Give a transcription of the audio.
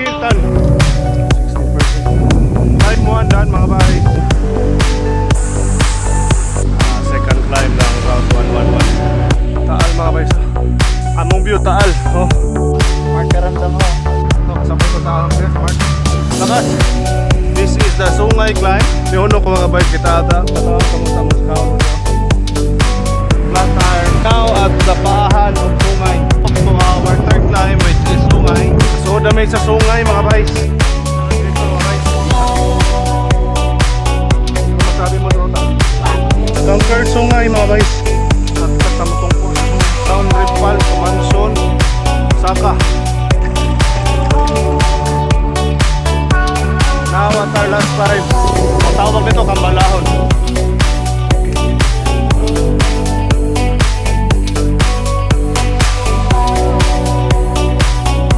Dikiltan. 16%. Climb 1 done, mga bay. Ah, second climb ng route 111. Taal, mga bay. Among view, Taal. Oh. Mark Karamdam ho. Oh, kasama ko sa akong guest, Mark. Lakas. This is the Sungay climb. Sihuno ko, mga bay, kita ata. Katawan kamusta mo sa kaon. Flat tire. Now at the paahan of Sungay. Up to our third climb, which is Sungay. So dami sa Sungay, mga bays. Dito, mga bays. Ano masabi mo, Rota? Conquered Sungay, mga bays. At kasama tong po sa Sungay. Town Repal, Mansion, Saka. Now at our last climb. Ang tawag nito, Kambalahon.